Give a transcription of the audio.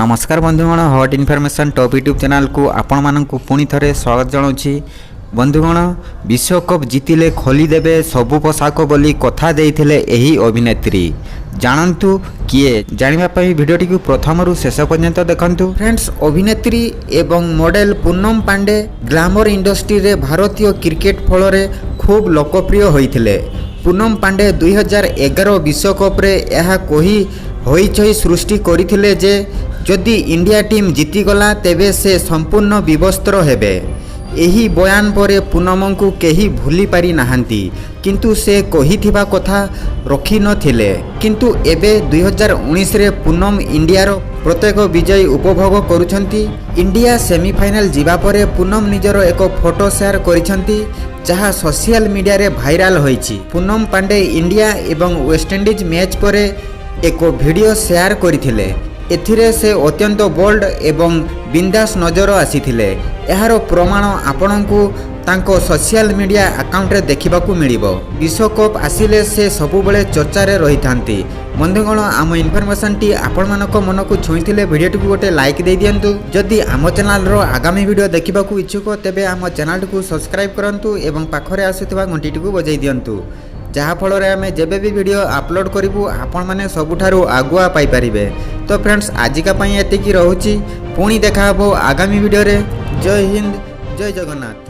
ନମସ୍କାର ବନ୍ଧୁଗଣ, hot information top YouTube ଚ୍ୟାନେଲକୁ ଆପଣମାନଙ୍କୁ ପୁଣି ଥରେ ସ୍ୱାଗତ ଜଣାଉଛି। ବନ୍ଧୁଗଣ, ବିଶ୍ୱକପ୍ ଜିତିଲେ ଖୋଲିଦେବେ ସବୁ ପୋଷାକ ବୋଲି କଥା ଦେଇଥିଲେ ଏହି ଅଭିନେତ୍ରୀ। ଜାଣନ୍ତୁ କିଏ? ଜାଣିବା ପାଇଁ ଭିଡ଼ିଓଟିକୁ ପ୍ରଥମରୁ ଶେଷ ପର୍ଯ୍ୟନ୍ତ ଦେଖନ୍ତୁ। ଫ୍ରେଣ୍ଡସ୍, ଅଭିନେତ୍ରୀ ଏବଂ ମଡେଲ ପୁନମ ପାଣ୍ଡେ ଗ୍ଲାମର ଇଣ୍ଡଷ୍ଟ୍ରିରେ ଭାରତୀୟ କ୍ରିକେଟ ଫଳରେ ଖୁବ୍ ଲୋକପ୍ରିୟ ହୋଇଥିଲେ। ପୁନମ ପାଣ୍ଡେ 2011 ବିଶ୍ୱକପରେ ଏହା କହି ହଇଚଇ ସୃଷ୍ଟି କରିଥିଲେ ଯେ ଯଦି ଇଣ୍ଡିଆ ଟିମ୍ ଜିତିଗଲା, ତେବେ ସେ ସମ୍ପୂର୍ଣ୍ଣ ବିବସ୍ତ୍ର ହେବେ। ଏହି ବୟାନ ପରେ ପୁନମଙ୍କୁ କେହି ଭୁଲି ପାରି ନାହାନ୍ତି, କିନ୍ତୁ ସେ କହିଥିବା କଥା ରଖିନଥିଲେ। କିନ୍ତୁ ଏବେ 2019ରେ ପୁନମ ଇଣ୍ଡିଆର ପ୍ରତ୍ୟେକ ବିଜୟ ଉପଭୋଗ କରୁଛନ୍ତି। ଇଣ୍ଡିଆ ସେମିଫାଇନାଲ ଯିବା ପରେ ପୁନମ ନିଜର ଏକ ଫଟୋ ସେୟାର କରିଛନ୍ତି, ଯାହା ସୋସିଆଲ ମିଡ଼ିଆରେ ଭାଇରାଲ ହୋଇଛି। ପୁନମ ପାଣ୍ଡେ ଇଣ୍ଡିଆ ଏବଂ ୱେଷ୍ଟଇଣ୍ଡିଜ୍ ମ୍ୟାଚ୍ ପରେ ଏକ ଭିଡ଼ିଓ ସେୟାର କରିଥିଲେ। ଏଥିରେ ସେ ଅତ୍ୟନ୍ତ ବୋଲ୍ଡ ଏବଂ ବିନ୍ଦାସ ନଜର ଆସିଥିଲେ। ଏହାର ପ୍ରମାଣ ଆପଣଙ୍କୁ ତାଙ୍କ ସୋସିଆଲ ମିଡ଼ିଆ ଆକାଉଣ୍ଟରେ ଦେଖିବାକୁ ମିଳିବ। ବିଶ୍ୱକପ୍ ଆସିଲେ ସେ ସବୁବେଳେ ଚର୍ଚ୍ଚାରେ ରହିଥାନ୍ତି। ବନ୍ଧୁଗଣ, ଆମ ଇନଫର୍ମେସନଟି ଆପଣମାନଙ୍କ ମନକୁ ଛୁଇଁଥିଲେ ଭିଡ଼ିଓଟିକୁ ଗୋଟେ ଲାଇକ୍ ଦେଇଦିଅନ୍ତୁ। ଯଦି ଆମ ଚ୍ୟାନେଲର ଆଗାମୀ ଭିଡ଼ିଓ ଦେଖିବାକୁ ଇଚ୍ଛୁକ, ତେବେ ଆମ ଚ୍ୟାନେଲଟିକୁ ସବସ୍କ୍ରାଇବ୍ କରନ୍ତୁ ଏବଂ ପାଖରେ ଆସୁଥିବା ଘଣ୍ଟିଟିକୁ ବଜାଇ ଦିଅନ୍ତୁ, ଯାହାଫଳରେ ଆମେ ଯେବେ ବି ଭିଡ଼ିଓ ଅପଲୋଡ଼ କରିବୁ, ଆପଣମାନେ ସବୁଠାରୁ ଆଗୁଆ ପାଇପାରିବେ। ତ ଫ୍ରେଣ୍ଡସ୍, ଆଜିକା ପାଇଁ ଏତିକି ରହୁଛି। ପୁଣି ଦେଖା ହେବ ଆଗାମୀ ଭିଡ଼ିଓରେ। ଜୟ ହିନ୍ଦ, ଜୟ ଜଗନ୍ନାଥ।